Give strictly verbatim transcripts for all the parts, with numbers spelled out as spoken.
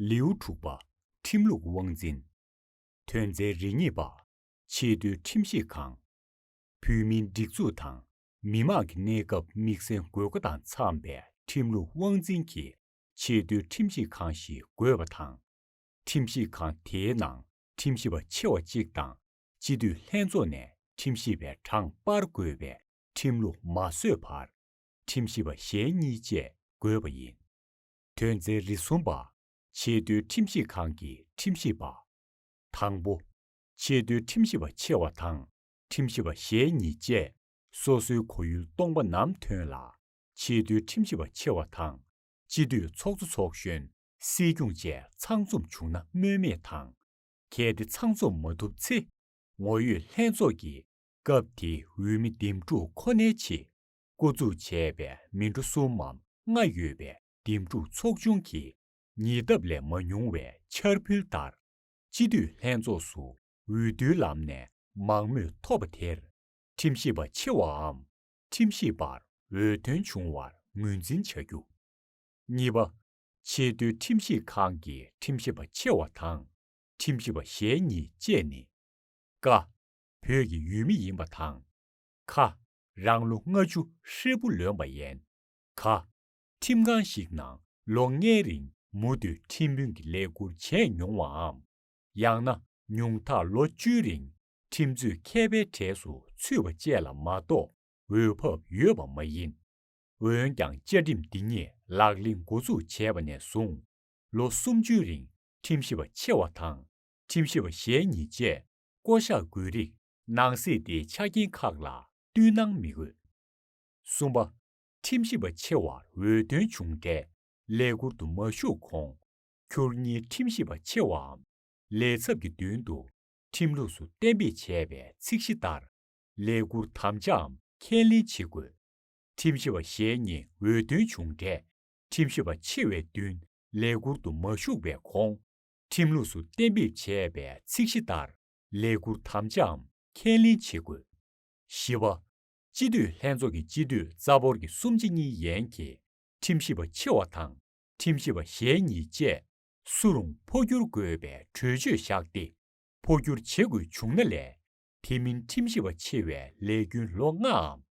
ལེའུ་དྲུག་པ། ཁྲིམས་ལུགས་དབང་འཛིན། དོན་ཚན་རེ་གཉིས་པ། ཆེས་མཐོའི་ཁྲིམས་ཞིབ་ཁང་། བོད་མིའི་སྒྲིག་འཛུགས་དང་མི་དམངས་ཀྱི་གནས་སྐབས་དམིགས་བསལ་དགོས་མཁོ་དང་འཚམས་པའི་ཁྲིམས་ལུགས་དབང་འཛིན་གྱི་ཆེས་མཐོའི་ཁྲིམས་ཞིབ་ཁང་ཞིག་དགོས་པ་དང་། ཁྲིམས་ཞིབ་ཁང་དེའི་ནང་ཁྲིམས་ཞིབ་པ་ཆེ་བ་གཅིག་དང་སྤྱི་འཐུས་ལྷན་ཚོགས་ནས་ཁྲིམས་ཞིབ་པའི་གྲངས་སྤར་དགོས་པའི་ཁྲིམས་ལུགས་མ་བཟོས་བར། ཁྲིམས་ཞིབ་པ་གཞན་གཉིས་བཅས་དགོས་པ་ཡིན། དོན་ཚན་རེ་གསུམ་པ། ཆེས་མཐོའི་ཁྲིམས་ཞིབ་ཁང་གི་ཁྲིམས་ཞིབ་པ། དང་པོ། ཆེས་མཐོའི་ཁྲིམས་ཞིབ་པ་ཆེ་བ་དང་ཁྲིམས་ཞིབ་པ་གཞན་གཉིས་བཅས་སོ་སོའི་གོ་ཡུལ་སྟོང་པ་ནམ་ཐོན་ལ་ཆེས་མཐོའི་ཁྲིམས་ཞིབ་པ་ཆེ་བ་དང་སྤྱི་འཐུས་ཚོགས་གཙོ་ཚོགས་གཞོན། སྲིད་སྐྱོང་བཅས་ཚང་འཛོམས་བྱུང་ན་སྨོས་མེད་དང་། གལ་ཏེ་ཚང་འཛོམས་མ་ཐུབ་ཚེ། ངོ་ཡོད་ལྷན་ཚོགས་ཀྱི་སྐབས་དེའི་འོས་མི་འདེམས་སྒྲུག་ཁོ་ནའི་ཆེད་བསྐོ་འཛུགས་བྱས་པའི་མི་འགྲོ་གསུམ་མམ་ལྔ་ཡོད་པའི་འདེམས་སྒྲུག་ཚོགས་ཆུང་གིས་ཉེ་འདབས་ལས་མ་ཉུང་བའི་འཆར་འབུལ་ལྟར། སྤྱི་འཐུས་ལྷན་ཚོགས་སུ་འོས་བསྡུའི་ལམ་ནས་མང་མོས་ཐོབ་པ་དེར། ཁྲིམས་ཞིབ་པ་ཆེ་བའམ་ཁྲིམས་ཞིབ་པར་འོས་ཐོན་བྱུང་བར་ངོས་འཛིན་བྱ་རྒྱུ། གཉིས་པ། ཆེས་མཐོའི་ཁྲིམས་ཞིབ་ཁང་གི་ཁྲིམས་ཞིབ་པ་ཆེ་བ་དང་ཁྲིམས་ཞིབ་པ་གཞན་གཉིས་བཅས་ནི། ཀ། བོད་ཀྱི་ཡུལ་མི་ཡིན་པ་དང་། ཁ། རང་ལོ་ལྔ་བཅུ་ཧྲིལ་པོ་ལོན་པ་ཡན། ག། ཁྲིམས་ཁང་ཞིག་ནང་ལོ་ལྔའི་རིང་མུ་མཐུད་ཁྲིམས་དཔོན་གྱི་ལས་ཁུར་བྱས་མྱོང་བའམ། ཡང་ན་ཉུང་མཐར་ལོ་བཅུའི་རིང་ཁྲིམས་རྩོད་མཁས་པའི་གྲས་སུ་ཚུད་པ་བཅས་ལ་མ་གཏོགས་འོས་བབ་ཡོད་པ་མ་ཡིན། འོན་ཀྱང་བཅའ་ཁྲིམས་འདི་ཉིད་ལག་ལེན་འགོ་འཛུགས་བྱས་པ་ནས་བཟུང་ལོ་སུམ་ཅུའི་རིང་ཁྲིམས་ཞིབ་པ་ཆེ་བ་དང་ཁྲིམས་ཞིབ་པ་གཞན་གཉིས་བཅས་བསྐོ་གཞག་དགོས་རིགས་ནང་གསེས་དེའི་ཆ་རྐྱེན་ཁག་ལ་བསྟུན་གནང་མི་དགོས། གསུམ་པ། ཁྲིམས་ཞིབ་པ་ཆེ་བར་འོས་ཐོན་བྱུང་འཕྲལ་ལས་ཁུར་དུ་མ་ཞུགས་གོང་ཁྱོད་ཉིད་ཁྲིམས་ཞིབ་པ་ཆེ་བའམ་ལས་ཚབ་ཀྱི་མདུན་དུ་ཁྲིམས་ལུགས་སུ་གཏན་འབེབས་བྱས་པའི་ཚིག་གཞི་ལྟར་ལས་ཁུར་དམ་བཅའམ་ཁས་ལེན་བྱེད་དགོས། ཁྲིམས་ཞིབ་པ་གཞན་གཉིས་འོས་ཐོན་བྱུང་འཕྲལ་ཁྲིམས་ཞིབ་པ་ཆེ་བའི་མདུན་ལས་ཁུར་དུ་མ་ཞུགས་པའི་གོང་ཁྲིམས་ལུགས་སུ་གཏན་འབེབས་བྱས་པའི་ཚིག་གཞི་ལྟར་ལས་ཁུར་དམ་བཅའམ་ཁས་ལེན་བྱེད་དགོས། བཞི་པ། སྤྱི་འཐུས་ལྷན་ཚོགས་ཀྱི་སྤྱི་འཐུས་རྩ་འབོར་གྱི་གསུམ་ཆ་གཉིས་ཡན་གྱི་ཁྲིམས་ཞིབ་པ་ཆེ་བ་དང་ཁྲིམས་ཞིབ་པ་གཞན་གཉིས་བཅས་སུ་རུང་འཕོ་འགྱུར་དགོས་པའི་གྲོས་ཆོད་བཞག་སྟེ། འཕོ་འགྱུར་བྱེད་དགོས་བྱུང་ན་ལས་དེ་མིན་ཁྲིམས་ཞིབ་པ་ཆེ་བའི་ལས་རྒྱུན་ལོ་ལྔའམ་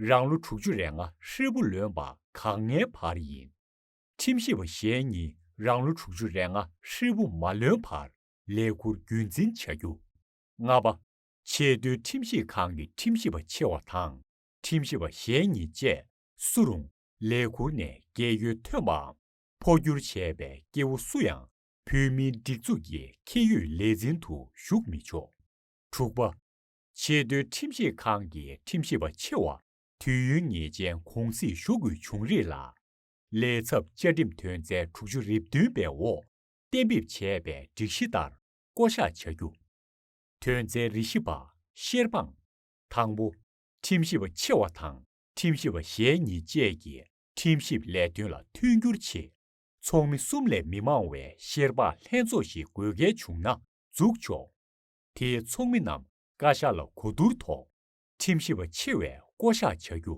རང་ལོ་དྲུག་ཅུ་རེ་ལྔ་ཧྲིལ་པོ་ལོན་པ་གང་ངའི་བར་ཡིན། ཁྲིམས་ཞིབ་པ་གཞན་གཉིས་རང་ལོ་དྲུག་ཅུ་རེ་ལྔ་ཧྲིལ་པོ་མ་ལོན་བར་ལས་ཁུར་རྒྱུན་འཛིན་བྱ་རྒྱུ། ལྔ་པ། ཆེས་མཐོའི་ཁྲིམས་ཞིབ་ཁང་གི་ཁྲིམས་ཞིབ་པ་ཆེ་བ་དང་ཁྲིམས་ཞིབ་པ་གཞན་གཉིས་བཅས་སུ་རུང་ལས་ཁུར་ནས་རྒས་ཡོལ་ཐོན་པའམ་འཕོ་འགྱུར་བྱས་པའི་སྐྱེ་བོ་སུ་ཡང་བོད་མིའི་སྒྲིག་འཛུགས་ཀྱི་ཁེ་ཡོད་ལས་འཛིན་དུ་ཞུགས་མི་ཆོག་དྲུག་པ། ཆེས་མཐོའི་ཁྲིམས་ཞིབ་ཁང་གི་ཁྲིམས་ཞིབ་པ་ཆེ་བ་དུས་ཡུན་ངེས་ཅན་གུང་སེང་ཞུ་དགོས་བྱུང་རིགས་ལ། ལས་ཚབ་བཅའ་ཁྲིམས་དོན་ཚན་དྲུག་ཅུ་རེ་བདུན་པའི་འོག་གཏན་འབེབས་བྱས་པའི་སྒྲིག་གཞི་ལྟར་བསྐོ་གཞག་བྱ་རྒྱུ། དོན་ཚན་རེ་བཞི་པ། བཤེར་དཔང་། དང་པོ། ཁྲིམས་ཞིབ་པ་ཆེ་བ་དང་ཁྲིམས་ཞིབ་པ་གཞན་གཉིས་བཅས་ཀྱི་ཁྲིམས་ཞིབ་ལས་དོན་ལ་མཐུན་འགྱུར་ཆེད། ཚོགས་མི་གསུམ་ལས་མི་མང་བའི་བཤེར་དཔང་ལྷན་ཚོགས་ཤིག་དགོས་གལ་བྱུང་ན་འཛུགས་ཆོག་དེའི་ཚོགས་མི་རྣམས་བཀའ་ཤག་ལ་གོ་བསྡུར་ཐོག་ཁྲིམས་ཞིབ་པ་ཆེ་བས་བསྐོ་གཞག་བྱ་རྒྱུ།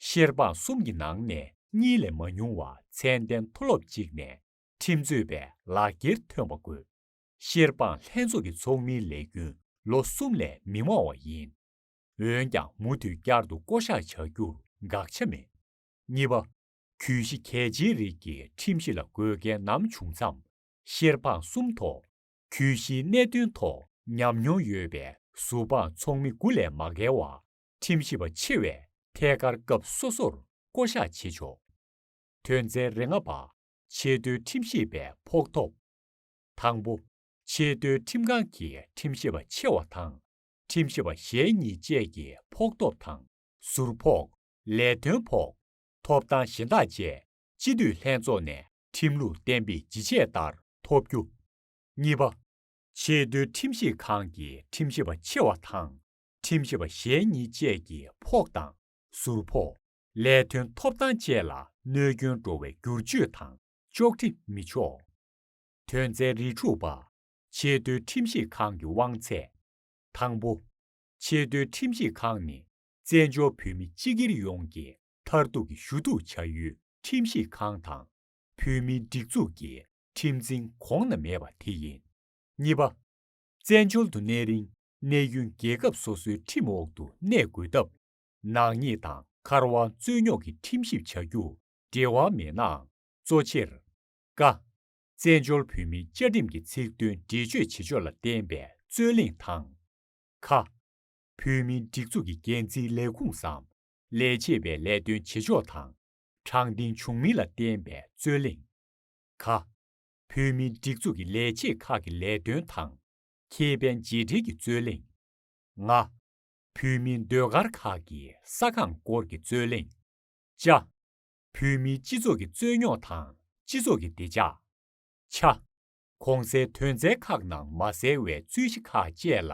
བཤེར་དཔང་གསུམ་གྱི་ནང་ནས་གཉིས་ལས་མ་ཉུང་བ་ཚད་ལྡན་མཐོ་སློབ་གཅིག་ནས་ཁྲིམས་རྩོད་པའི་ལག་འཁྱེར་ཐོན་པ་དགོས། བཤེར་དཔང་ལྷན་ཚོགས་ཀྱི་ཚོགས་མིའི་ལས་རྒྱུན་ལོ་གསུམ་ལས་མི་མང་བ་ཡིན། འོན་ཀྱང་མུ་མཐུད་བསྐྱར་དུ་བསྐོ་གཞག་བྱ་རྒྱུར་དགག་བྱ་མེད། གཉིས་པ། གྱོད་གཞི་གལ་ཆེའི་རིགས་ཀྱི་ཁྲིམས་གཞི་ལ་དགོས་གལ་ནམ་བྱུང་མཚམས། བཤེར་དཔང་གསུམ་ཐོག་གྱོད་གཞིའི་གནད་དོན་ཐོག་ཉམས་མྱོང་ཡོད་པའི་ཟུར་དཔང་ཚོགས་མི་དགུ་ལས་མ་བརྒལ་བ་ཁྲིམས་ཞིབ་པ་ཆེ་བས་ཐད་ཀར་སྐབས་སོ་སོར་བསྐོ་གཞག་བྱེད་ཆོག་དོན་ཚན་རེ་ལྔ་པ། ཆེས་མཐོའི་ཁྲིམས་ཞིབ་པའི་ཕོགས་ཐོབ། དང་པོ། ཆེས་མཐོའི་ཁྲིམས་ཁང་གི་ཁྲིམས་ཞིབ་པ་ཆེ་བ་དང་ཁྲིམས་ཞིབ་པ་གཞན་གཉིས་བཅས་ཀྱི་ཕོགས་ཐོབ་དང་ཟུར་ཕོགས། ལས་དོན་ཕོགས། ཐོབ་ཐང་གཞན་དག་བཅས་སྤྱི་འཐུས་ལྷན་ཚོགས་ནས་ཁྲིམས་ལུགས་གཏན་འབེབས་ཇི་བྱས་ལྟར་ཐོབ་རྒྱུ། གཉིས་པ། ཆེས་མཐོའི་ཁྲིམས་ཞིབ་ཁང་གི་ཁྲིམས་ཞིབ་པ་ཆེ་བ་དང་ཁྲིམས་ཞིབ་པ་གཞན་གཉིས་བཅས་ཀྱི་ཕོགས་དང་ཟུར་ཕོགས། ལས་དོན་ཐོབ་ཐང་བཅས་ལ་གནོད་སྐྱོན་འགྲོ་བའི་བསྒྱུར་བཅོས་དང་གཅོག་འཕྲི་མི་ཆོག་དོན་ཚན་རེ་དྲུག་པ། ཆེས་མཐོའི་ཁྲིམས་ཞིབ་ཁང་གི་དབང་ཚད། དང་པོ། ཆེས་མཐོའི་ཁྲིམས་ཞིབ་ཁང་ནི་བཙན་བྱོལ་བོད་མི་སྤྱི་སྒེར་ཡོངས་ཀྱི་མཐར་ཐུག་གི་ཞུ་གཏུག་བྱ་ཡུལ་ཁྲིམས་ཞིབ་ཁང་དང་། བོད་མིའི་སྒྲིག་འཛུགས་ཀྱི་ ཁྲིམས་འཛིན་གོང་ན་མེད་པ་དེ་ཡིན། གཉིས་པ། བཙན་བྱོལ་དུ་གནས་རིང་གནས་ཡུན་རྒྱལ་ཁབ་སོ་སོའི་ཁྲིམས་འོག་ཏུ་གནས་དགོས་སྟབས། ནག་ཉེས་དང་མཁར་དབང་རྩོད་རྙོག་གི་ཁྲིམས་ཞིབ་བྱ་རྒྱུ་འབྲེལ་བ་མེད་ནའང་གཙོ་ཆེར། ཀ། བཙན་བྱོལ་བོད་མིའི་བཅའ་ཁྲིམས་ཀྱི་ཚིག་དོན་འགྲེལ་བརྗོད་བྱེད་ཕྱོགས་ལ་བརྟེན་པའི་རྩོད་གླེང་དང་། ཁ། བོད་མིའི་སྒྲིག་འཛུགས་ཀྱི་འགན་འཛིན་ལས་ཁུངས་སམ་ལས་བྱེད་པའི་ལས་དོན་བྱེད་ཕྱོགས་དང་དྲང་བདེན་བྱུང་མིན་ལ་བརྟེན་པའི་རྩོད་གླེང་། ག། བོད་མིའི་སྒྲིག་འཛུགས་ཀྱི་ལས་བྱེད་ཁག་གི་ལས་དོན་དང་ཁེ་ཕན་རྗེས་འབྲེལ་གྱི་རྩོད་གླེང་། ང་། བོད་མིའི་ཟློས་གར་ཁག་གི་ས་ཁང་སྐོར་གྱི་རྩོད་གླེང་། ཅ། བོད་མིའི་སྤྱི་ཚོགས་ཀྱི་རྩོད་རྙོག་དང་སྤྱི་ཚོགས་ཀྱི་བདེ་འཇགས། ཆ། གོང་གསལ་དོན་ཚན་ཁག་ནང་མ་གསལ་བའི་རྩོད་གཞི་ཁག་བཅས་ལ་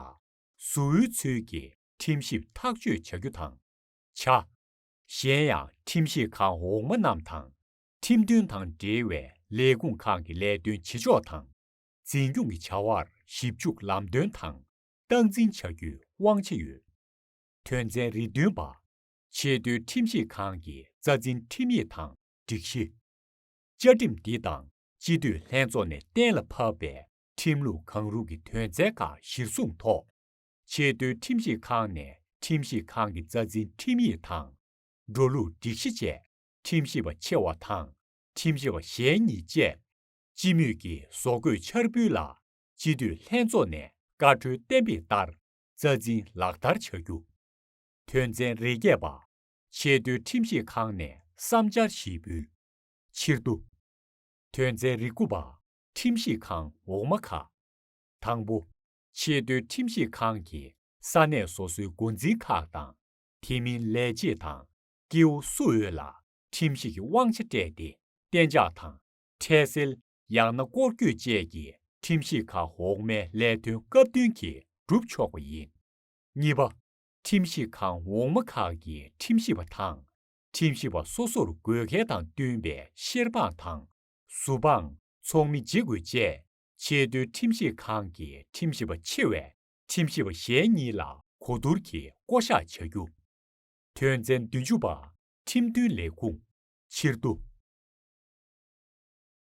བཟོ་བོའི་ཚུལ་གྱིས་ཁྲིམས་ཞིབ་ཐག་གཅོད་བྱ་རྒྱུ་དང་། ཆ། གཞན་ཡང་ཁྲིམས་ཞིབ་ཁང་འོག་མ་རྣམས་དང་ཁྲིམས་མཐུན་དང་འབྲེལ་བའི་ལས་ཁུངས་ཁག་གི་ལས་དོན་བྱེད་ཕྱོགས་དང་། འཛིན་སྐྱོང་གི་བྱ་བར་ཞིབ་འཇུག་ལམ་སྟོན་དང་སྟངས་འཛིན་བྱ་རྒྱུའི་དབང་ཆ་ཡོད། དོན་ཚན་རེ་བདུན་པ། ཆེས་མཐོའི་ཁྲིམས་ཞིབ་ཁང་གི་རྩ་འཛིན་ཁྲིམས་ཡིག་དང་སྒྲིག་གཞི། བཅའ་ཁྲིམས་འདི་དང་སྤྱི་འཐུས་ལྷན་ཚོགས་ནས་གཏན་ལ་ཕབ་པའི་ཁྲིམས་ལུགས་གང་རུང་གི་དོན་ཚན་ཁག་གཞིར་བཟུང་ཐོག་ཆེས་མཐོའི་ཁྲིམས་ཞིབ་ཁང་ནས་ཁྲིམས་ཞིབ་ཁང་གི་རྩ་འཛིན་ཁྲིམས་ཡིག་དང་། འགྲོ་ལུགས་སྒྲིག་གཞི་བཅས་ཁྲིམས་ཞིབ་པ་ཆེ་བ་དང་ཁྲིམས་ཞིབ་པ་གཞན་གཉིས་བཅས་སྤྱི་མོས་ཀྱི་བཟོ་བཀོད་འཆར་འབུལ་ལ་སྤྱི་འཐུས་ལྷན་ཚོགས་ནས་བཀའ་འཁྲོལ་གཏན་འབེབས་ལྟར་རྩ་འཛིན་ལག་བསྟར་བྱ་རྒྱུ། དོན་ཚན་རེ་བརྒྱད་པ། ཆེས་མཐོའི་ཁྲིམས་ཞིབ་ཁང་ནས་བསམ་འཆར་ཞིབ་འབུལ། ཕྱིར་བསྡུ། དོན་ཚན་རེ་དགུ་པ། ཁྲིམས་ཞིབ་ཁང་འོག་མ་ཁག་དང་པོ། ཆེས་མཐོའི་ཁྲིམས་ཞིབ་ཁང་གི་ས་གནས་སོ་སོའི་འགོ་འཛིན་ཁག་དང་། དེ་མིན་ལས་བྱེད་དང་སྐྱེ་བོ་སུ་འོས་ལ་ཁྲིམས་ཞིབ་ཀྱི་དབང་ཆ་སྤྲད་དེ་གཏན་འཇགས་དང་། འཕྲལ་སེལ། ཡང་ན་སྐོར་སྐྱོད་བཅས་ཀྱི་ཁྲིམས་ཞིབ་ཁང་འོག་མའི་ལས་དོན་སྐབས་བསྟུན་གྱིས་སྒྲུབ་ཆོག་པ་ཡིན། གཉིས་པ། ཁྲིམས་ཞིབ་ཁང་འོག་མ་ཁག་གི་ཁྲིམས་ཞིབ་པ་དང་། ཁྲིམས་ཞིབ་པ་སོ་སོར་དགོས་གལ་དང་བསྟུན་པའི་ཤེར་དཔང་དང་། གཟུ་དཔང་། ཚོགས་མི་བརྗེ་དགོས་བཅས་ཆེས་མཐོའི་ཁྲིམས་ཞིབ་ཁང་གི་ཁྲིམས་ཞིབ་པ་ཆེ་བས་ཁྲིམས་ཞིབ་པ་གཞན་གཉིས་ལ་གོ་བསྡུར་གྱིས་བསྐོ་གཞག་བྱ་རྒྱུ། དོན་ཚན་བདུན་ཅུ་པ། ཁྲིམས་མཐུན་ལས་ཁུངས། ཕྱིར་བསྡུ།